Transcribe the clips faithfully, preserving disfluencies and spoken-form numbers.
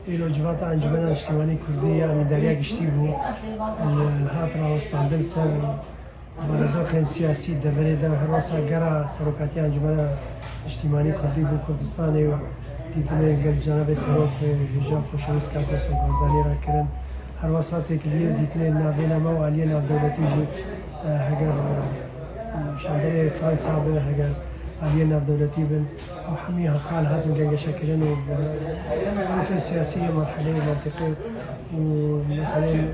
Îro civata Encûmena Niştimanî Kurdî ya Amîndariya Giştî bû. Li hat rawestandin ser baradoxên siyasî deverê de, her wesa gera Serokatiya Encûmena Niştimanî Kurdî bo Kurdistanê û dîtinên gel cenabê Serok, e, hêja xweşewîst Kak Osman Barzanî re kirin. Her wesa têkiliyê û dîtinên navbêna me û aliyê navdewletî jî, e, heger, e, şanderê Fransa be, heger aliyê navdewletî bin, ew hemî xal hatin gengeşekirin û bi zirûfê siyasî yê merheleyê û mentiqê û meseleyên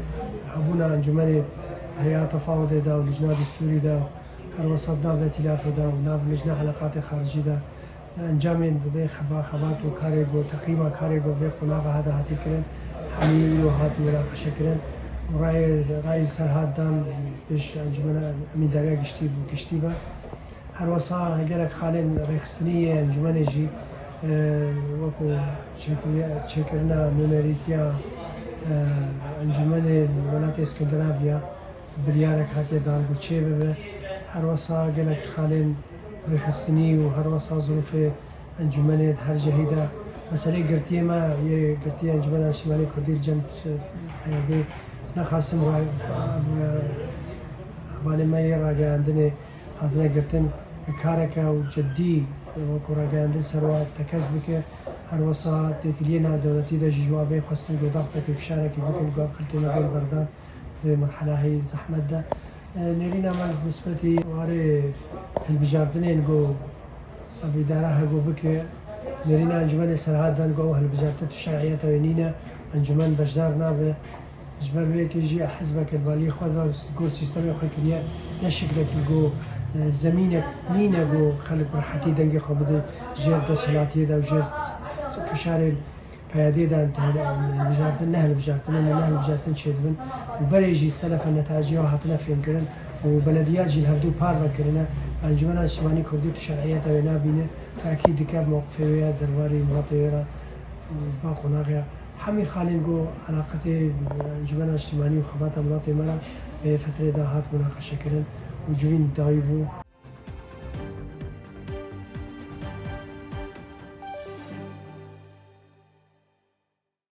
hebûna encûmenê heya tefawudê de û licna destûrî de, her wesa di nav îtîlafê de û nav licna eleqatê xaricî de, encamên di vê xeba-, xebat û karê ku, teqîma karê ku vê qonaxa hate hatî kirin, hemî îro hat munaqeşe kirin û rayê, rayî ser hat dan pêş Encûmena Amîndariya Giştî bo Giştî ve. Her wesa gelek xalên rêxistinî yê encûmenê jî, e, wekû çêkiriye-, çêkirina nûnerîtiya, e, encûmenê welatê Skandinavya, biryarek hatiye dan ku çê bibe. Her wesa gelek xalên rêxistinî û her wesa zirûfê encûmenê di her cihî de, meselê girtiyê me yê girtiya Encûmena Niştimanî Kurdî li cem, e, peyadê nexasim ra-, e, hevalê me yê rageyandinê hatine girtin, kareke û cidî, e, wekû rageyandin ser wa tekez bike. Her wesa têkiliyê navdewletî de jî ji wan vê xwestin ku daxtekê fişarekî bikin ku ev xelkê me bên berdan vê merhela heyî zehmet de. E, nêrîna me bi nisbetî warê hilbijartinên ku ev îdara hevgo bike, nêrîna encûmenê Serhat dan ku ew hilbijartin tu şer'iyeta wê nîne, encûmen beşdar nabe. Ji ber vê yekê jî hizbeke li baliyê xwe de gor sîstemê xwe kiriye, ne şiklekî ku, e, zemînek nîne ku xelk bi rehetî dengê xwe bide jêr desthilatiyê de û jêr fişarên peyadê de hilbijartin, ne hilbijartin, ne hilbijartin çêdibin û berê jî selefe neteciya hatine fêmkirin û belediyat jî li hevdû parve kirine. Encûmena Niştimanî Kurdî tu şer'iyeta wê nabîne, takî dike mewqifê wê ya derbarê miletê wê re, ba qonaxê ya. Hemî xalên ku eleqetê Encûmena Niştimanî û xebata miletê me re vê fetrê de hat munaqeşekirin û civîn dayî bû.